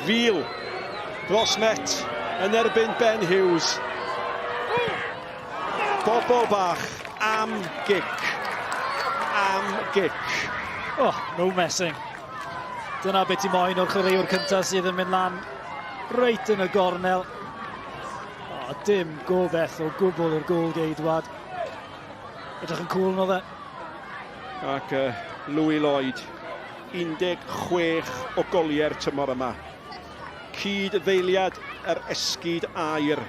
Fil dros Met yn erbyn Ben Hughes. Bobol bach am gic. Am gic. Oh, no messing. Dyna beth ti moyn o'r chwaraewr cyntaf sydd yn mynd lan reit yn y gornel. Oh, dim gobeith o gwbl i'r gôl geidwad. Edrych yn cool no fe. Ac uh, Louis Lloyd, 16 o goliau'r tymor yma. Cyd ddeiliad yr esgid aur.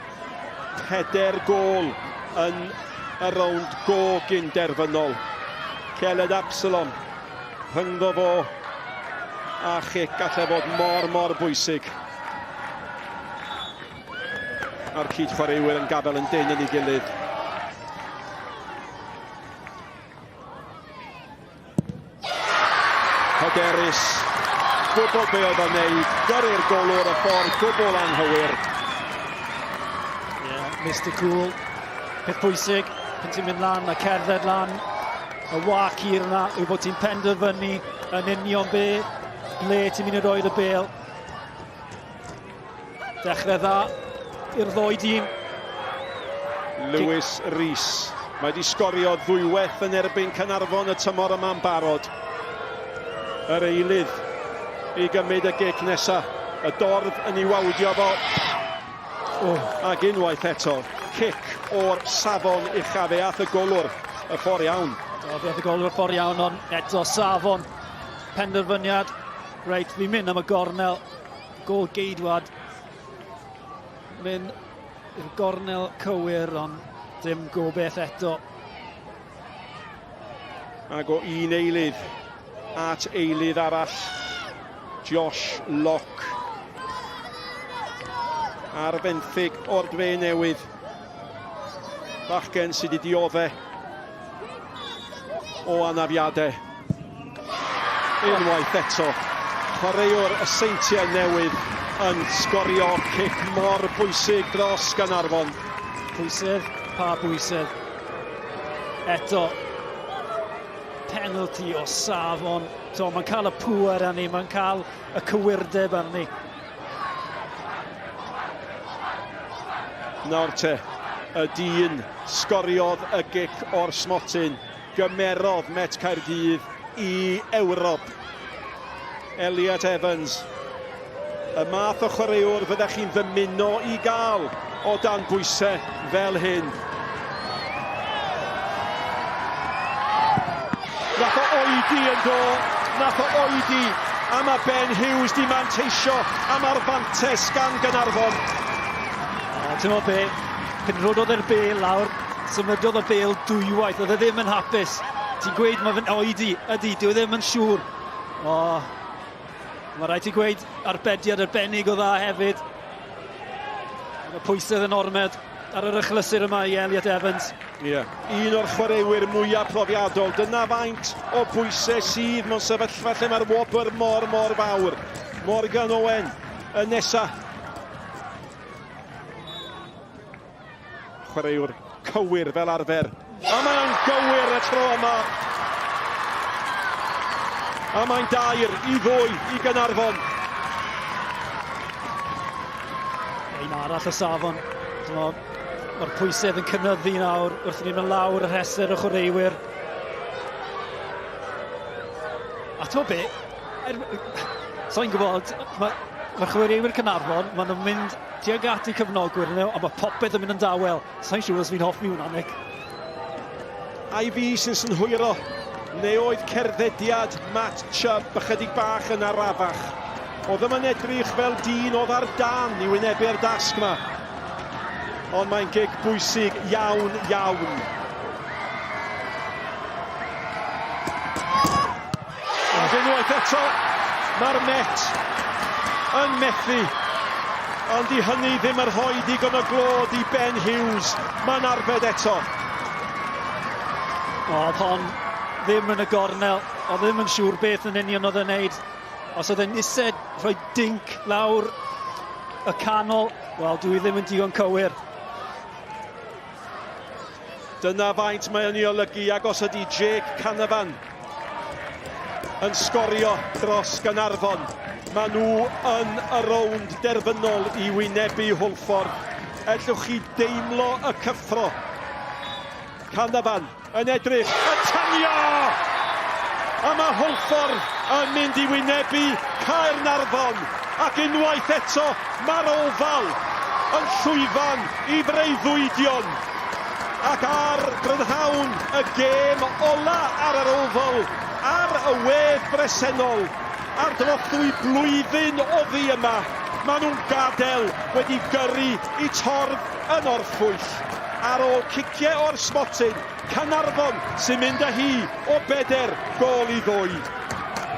Peder gôl yn y rownd go gyn derfynol. Celed Absalom rhyngddo fo a chic gallai fod mor, mor bwysig. A'r cyd chwaraewyr yn gafel yn dyn yn ei gilydd. Hyderus, gwybod be oedd o'n neud, gyrru'r golwr y ffordd gwbl anghywir. Yeah, Mr Cool, peth pwysig, pan ti'n mynd lan a cerdded lan, y wac hir yna yw bod ti'n penderfynu yn union be, ble ti'n mynd i roed y bel. Dechrau dda i'r ddoi dîm. Lewis Rees. Mae wedi sgorio ddwywaith yn erbyn Caernarfon y tymor yma'n barod. Yr eilydd i gymryd y gic nesa. Y dorf yn ei wawdio fo. Oh. Ac unwaith eto, cic o'r safon uchaf. Fe ath y golwr y ffordd iawn. Do, fe ath y golwr y ffordd iawn, ond eto safon. Penderfyniad. Reit, fi'n mynd am y gornel. Gôl geidwad. Mynd i'r gornel cywir, ond dim gobeith eto. Ac o un eilydd at eilydd arall, Josh Locke. Ar fenthyg o'r dre newydd. Bachgen sydd wedi diodde o anafiadau. Unwaith eto, chwaraewr y Seintiau Newydd yn sgorio cic mor bwysig dros Gaernarfon. Pwysedd, pa bwysedd? Eto, penalty o safon. To, mae'n cael y pŵer arni, mae'n cael y cywirdeb arni. Nawr te, y dyn sgoriodd y gic o'r smotyn. Gymerodd Met Caerdydd i Ewrop. Elliot Evans, y math o chwaraewr fyddech chi'n ddymuno i gael o dan bwysau fel hyn. Nath o oedi yn do, nath o oedi, a mae Ben Hughes di manteisio am ar fantes gan Gaernarfon. Ti'n meddwl be, pan rododd e'r bel lawr, Symudodd y bêl dwywaith, oedd e ddim yn hapus. Ti'n gweud mae fe'n oedi, ydy, dyw e ddim yn siŵr. O, mae rhaid ti gweud arbediad arbennig o dda hefyd. Mae pwysedd yn ormed ar yr achlysur yma i Elliot Evans. Ie, yeah. un o'r chwaraewyr mwyaf profiadol. Dyna faint o bwysau sydd mewn sefyllfa lle mae'r wobr mor, mor fawr. Morgan Owen y nesa. Chwaraewr cywir fel arfer. A mae'n gywir y tro yma. A mae'n 3-2 i Gaernarfon. Un arall o safon. Mae'r pwysedd yn cynyddu nawr wrth i ni mynd lawr y rhestr o chwaraewyr. A ti'n be? Er, So'n gwybod, mae'r ma chwaraewyr Caernarfon, maen nhw'n mynd tuag at eu cefnogwyr nhw, a mae popeth yn mynd yn dawel. Sa'n siŵr os fi'n hoffi hwnna, Nick. Ai fi sy'n synhwyro, neu oedd cerddediad Matt Chubb ychydig bach yn arafach? Oedd ddim yn edrych fel dyn oedd ar dan i wynebu'r dasg yma. Ond mae'n gic bwysig iawn, iawn. Ac unwaith eto, mae'r Met yn methu. Ond i hynny ddim yn rhoi digon o glod i Ben Hughes. Mae'n arbed eto. Oedd hon ddim yn y gornel. Oedd ddim yn siŵr beth yn union oedd e'n neud. Os oedd e'n isie rhoi dink lawr y canol, wel, dwi ddim yn digon cywir. Dyna faint mae yn ei olygu ac os ydy Jake Canavan yn sgorio dros Gaernarfon, Maen nhw yn y rownd derfynol i wynebu Hwlffordd. Ellwch chi deimlo y cyffro. Canavan yn edrych, y tanio! A mae Hwlffordd yn mynd i wynebu Caernarfon. Ac unwaith eto, mae'r Ofal yn llwyfan i freuddwydion. Ac ar brynhawn y gêm ola ar yr Oval, ar y wedd bresennol, ar drothwy blwyddyn oddi yma, maen nhw'n gadael wedi gyrru i torf yn orffwyll. Ar ôl ciciau o'r smotyn, Caernarfon sy'n mynd â hi o beder gôl i ddwy.